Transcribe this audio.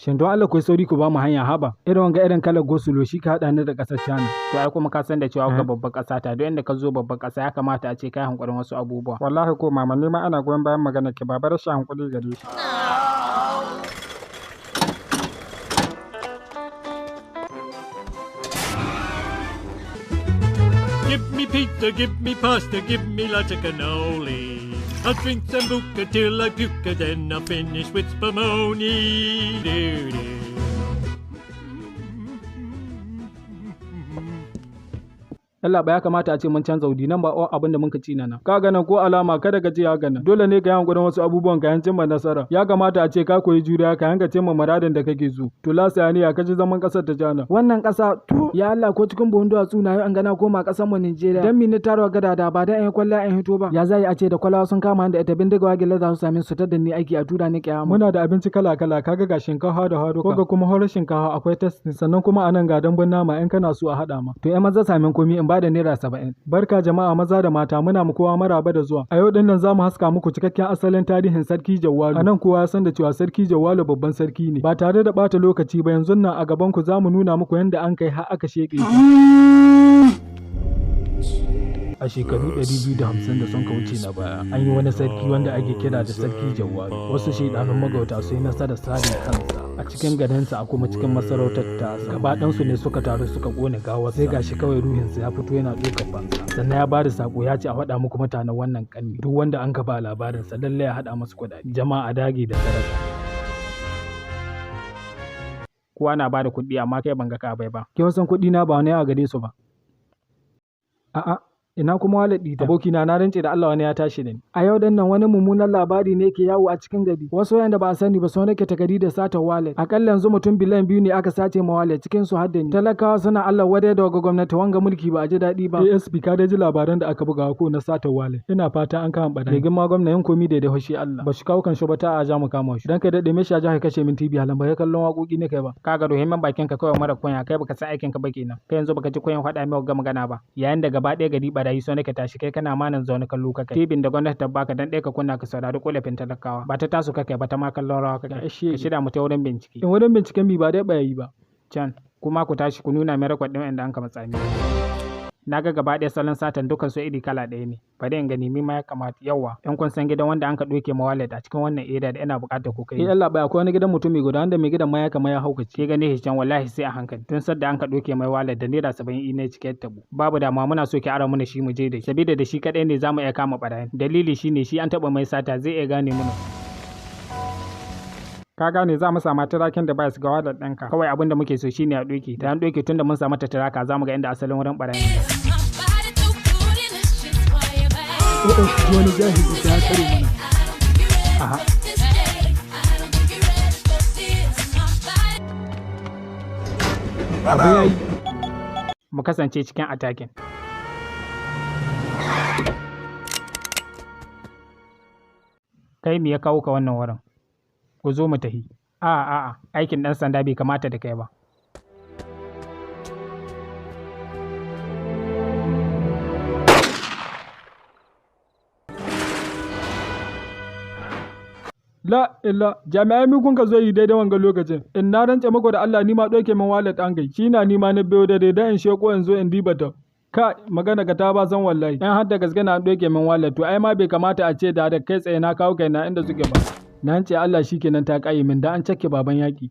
Shin don Allah ku yi sauri ku ba mu hanya haba. Irin wanga irin kalar gosulo shi ka haɗa ni da ƙasar China. To ai kuma ka san da cewa ga Eh. babbar ƙasa ta duk inda ka zo babbar ƙasa ya kamata a ce kai hankurin wasu abubuwa. Wallahi ko mama ni ma ana goyon bayan maganar ki, baba rashin hankuli gare shi. Give me pizza, give me pasta, give me lots of cannoli. I'll drink sambuca till I puke, then I'll finish with spumoni. Doo doo. Allah ba ya kamata a ce mun canza wuri nan ba o abin da muka ci nan. Ka gana ko alama kada ka ce haka nan. Dole ne ka yi hankurin wasu abubuwan ka yan cimma nasara. Ya kamata a ce ka koyi juriya ka yanka cimma muradin da kake so. To lasa ne ya kaji zaman ƙasar ta China. Wannan ƙasa tu ya Allah ko cikin buhun duwatsu na yau an gana koma ƙasar mu Nijeriya. Dan mi ni tarwa gada da ba dan in kwalla in hito ba. Ya zai a ce da kwalawa sun kama ni da ita bindiga wagila za su same su ta da ni aiki a tura ni kiyama. Muna da abinci kala-kala kaga ga shinkafa da haruka. Koga kuma horar shinkafa akwai testing sannan kuma anan ga dambun nama in kana so a haɗa ma. To ƴan maza samin komi in bada ₦70. Barka jama'a maza da mata, muna mu kowa maraba da zuwa. A yau din nan zamu haska muku cikakken asalin tarihin Sarki Jawwalu. A nan kowa ya san da cewa Sarki Jawwalu babban sarki ne. Ba tare da ɓata lokaci ba, yanzu nan a gaban ku zamu nuna muku yanda an kai har aka sheƙe shi. A shekaru 250 da sun ka wuce na baya, an yi wani sarki wanda ake kira da Sarki Jawwalu. Wasu shaidanun magauta sun yi nasarar sare kansa a cikin garinsa a kuma cikin masarautar ta. Gaba ɗansu ne suka taru suka ƙone gawa, sai gashi kawai ruhinsa ya fito yana ɗaukar fansa. Sannan ya bada sako ya ce a faɗa muku mutanen wannan ƙarni, duk wanda an ka ba labarinsa lallai ya haɗa masu kuɗaɗe. Jama'a a dage da sadaka. Kowa na bada kuɗi amma kai ban ga ka bai ba. Ke wasan kuɗi na ba wani yawa gare su ba. A'a, ina kuma wallet ɗita. Abokina na rantse da Allah wani ya tashi da ni. A yau din nan wani mummunan labari ne ke yawo a cikin gari. Wasu wayanda ba a sani ba sun rike takari da satar wallet. Akalla yanzu mutum 2 biliyan ne aka sace ma wallet, cikin su har da ni. Talakawa suna Allah wadai da waga gwamnati, wanga mulki ba a ji daɗi ba. ASP ka dai ji labaran da aka buga ko na satar wallet. Ina fata an kama ɓarayi. Mai girma gwamna yin komi da da hoshi Allah. Ba shi kawo kan shi ba ta a ja mu kama shi. Dan kai daɗe me shi a ja ka kashe min TV halan ba ya kallon waƙoƙi ne kai ba. Kaga ruhimman bakin ka kawai mara kunya, kai baka san aikin ka ba kenan. Kai yanzu baka ji kunyan faɗa mai wagga magana ba. Yayin da gaba ɗaya gari barayi sun nake tashi, kai kana ma nan zaune kallo ka kai. Tibin da gwamnati ta baka dan ɗaya ka kunna ka saurari kolafin talakawa. Ba ta tasu ka kai ba, ta ma kallon rawa ka kai. Ka shirya mu ta wurin bincike. In wurin binciken mi ba dai ɓarayi ba. Can kuma ku tashi ku nuna mai record ɗin inda an ka matsa ni. Na ga gaba ɗaya salon satan dukkan su iri kala ɗaya ne. Bari in gani mi ma ya kamata yawa. In kun san gidan wanda an ka ɗauke ma wallet a cikin wannan area da ina buƙatar ku kai. Eh Allah bai, akwai wani gidan mutumi guda wanda mai gidan ma ya kama ya haukace. Ke gane shi can, wallahi sai a hankali. Tun sadda an ka ɗauke mai wallet da ₦70 ina cike tabo. Babu damuwa, muna so ki ara mana shi mu je da shi. Sabida da shi kaɗai ne zamu iya kama ɓarayin. Dalili shine shi an taɓa mai sata zai iya gane mana. Ka gane za mu samu tracking device ga wallet ɗinka. Kawai abin da muke so shine a ɗauke. Da an ɗauke, tunda mun samu tracker, za mu ga inda asalin wurin ɓarayin. ASP wani jahili ta tsare mana. Aha. Abu yayi. Mu kasance cikin attacking. Kai me ya kawo ka wannan wurin? Ku zo mu tahi. A'a a'a, aikin ɗan sanda bai kamata da kai ba. La illa jami'ai mi kun ka zo yi daidai wanga lokacin. In na rantse muku da Allah ni ma ɗauke min wallet an gai. Shi na ni ma na biyo daidai dan in sheko in zo in diba ta. Ka magana ka ta ba san wallahi. In har da gaske na ɗauke min wallet, to ai ma bai kamata a ce da kai tsaye na kawo kaina inda suke ba. Na ce Allah shikenan ta ƙaye min da an cakke baban yaƙi.